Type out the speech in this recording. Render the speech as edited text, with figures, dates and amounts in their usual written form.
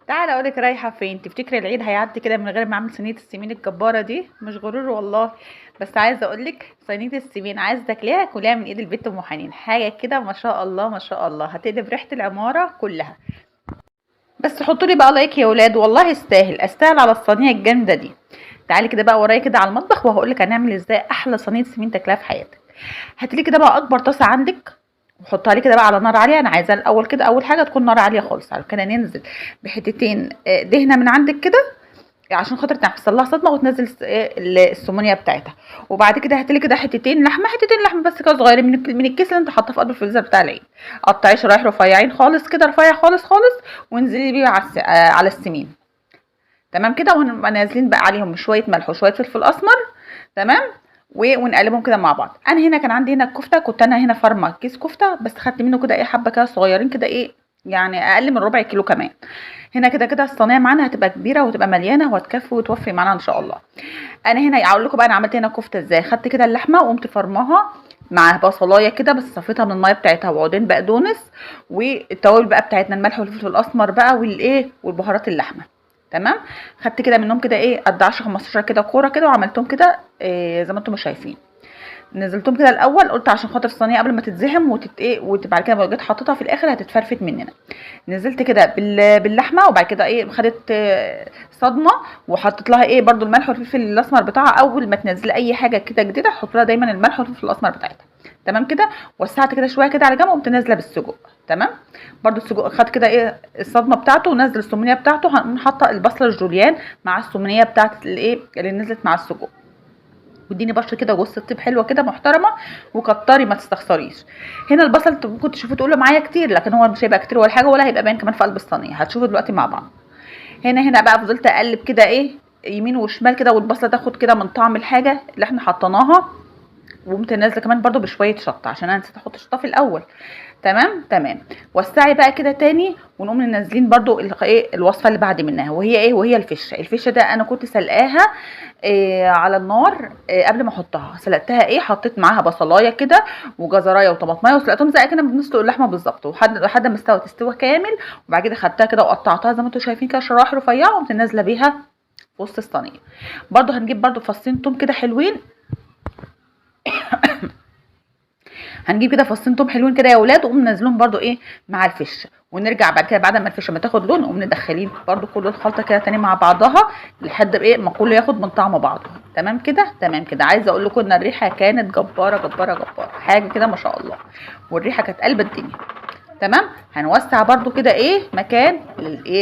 تعالى اقولك رايحة فين. تفتكري العيد هيعدي كده من غير ما اعمل صينية السمين الجبارة دي؟ مش غرور والله، بس عايزه اقولك صينية السمين عايزه تاكليها كلها من ايد البت ام حنين، حاجة كده ما شاء الله ما شاء الله، هتقلب ريحه العمارة كلها. بس حطوا لي بقى like يا ولاد، والله استاهل استاهل على الصينية الجامدة دي. تعالي كده بقى ورايا كده على المطبخ وهقولك هنعمل ازاي احلى صينية سمين تاكلها في حياتك. هاتلي كده بقى اكبر طاسه عندك وحطها لي كده بقى على نار عالية. انا عايزاها الاول كده، اول حاجة تكون نار عالية خالص، على كده ننزل بحتتين دهنه من عندك كده عشان خاطر تحصل لها صدمة وتنزل السمونيه بتاعتها. وبعد كده هاتلي كده حتتين لحمه، حتتين لحمه بس كده صغيرين من الكيس اللي انت حاطاه في قلب الفريزر بتاع العيد. قطعي شرايح رفيعين خالص كده، رفيع خالص خالص، وانزلي بيه على السمين. تمام كده. ونبقى نازلين بقى عليهم شوية ملح وشوية فلفل اسمر. تمام. ونقلبهم كده مع بعض. انا هنا كان عندي هنا الكفتة، كنت انا هنا فرمه كيس كفته بس خدت منه كده ايه حبه كده صغيرين كده ايه، يعني اقل من ربع كيلو كمان. هنا كده كده الصينية معانا هتبقى كبيرة وهتبقى مليانة وهتكفي وتوفي معانا ان شاء الله. انا هنا اقول لكم بقى انا عملت هنا كفته ازاي. خدت كده اللحمة وقمت فرماها مع بصلايه كده بس صفيتها من المية بتاعتها، وعودين بقدونس، والتوابل بقى بتاعتنا الملح والفلفل الاسمر بقى والايه والبهارات اللحمة. تمام. خدت كده منهم كده ايه قد 10 15 كده كورة كده، وعملتهم كده إيه زي ما انتم شايفين. نزلتهم كده الاول، قلت عشان خاطر الصينية قبل ما تتزحم وتت ايه وبعد كده لو جيت حطيتها في الاخر هتتفرفت مننا. نزلت كده باللحمه، وبعد كده ايه خدت صدمة، وحطيت لها ايه برده الملح والفلفل الاسمر بتاعها. اول ما تنزلي اي حاجة كده جديدة حط لها دايما الملح والفلفل الاسمر بتاعتها. تمام كده. وسعت كده شوية كده على جنب وقمت نازله بالسجق. تمام. برده السجق خد كده ايه الصدمة بتاعته ونزل السمنيه بتاعته. هنقوم حاطه البصله الجوليان مع السمنيه بتاعت الايه اللي نزلت مع السجق. واديني بشره كده وجوز الطيب حلوة كده محترمه، وكتري ما تستخسريش. هنا البصل ممكن تشوفوه تقولوا معايا كتير، لكن هو مش هيبقى كتير ولا حاجة، ولا هيبقى باين كمان في قلب الصينية، هتشوفوا دلوقتي مع بعض. هنا بقى فضلت اقلب كده ايه يمين وشمال كده، والبصله تاخد كده من طعم الحاجة اللي احنا حطيناها. وقمت نازله كمان برده بشوية شطه عشان انا نسيت احط شطه في الاول. تمام تمام. وسعي بقى كده تاني، ونقوم نازلين برده ايه الوصفة اللي بعد منها، وهي ايه؟ وهي الفشه. الفشه ده انا كنت سلقاها إيه على النار إيه قبل ما احطها. سلقتها ايه، حطيت معاها بصلايه كده وجزرايه وطماطمايه، وسلقتهم زي كده بنسلق اللحمة بالظبط لحد ما استوت استوى كامل. وبعد كده خدتها كده وقطعتها زي ما انتم شايفين كده شرايح رفيعة، وقمت نازله بيها في وسط الصينية. برده هنجيب برده فصين توم كده حلوين، هنجيب كده فصين توم حلوين كده يا ولاد، وقوم نازلهم برده ايه مع الفشه. ونرجع بعد كده بعد ما الفشه ما تاخد لون، نقوم مدخلين برده كل الخلطة كده تاني مع بعضها لحد ايه ما كله ياخد من طعم بعضه. تمام كده. تمام كده. عايزه اقول لكم ان الريحة كانت جبارة جبارة جبارة، حاجة كده ما شاء الله، والريحه كانت قلب الدنيا. تمام. هنوسع برده كده ايه مكان للايه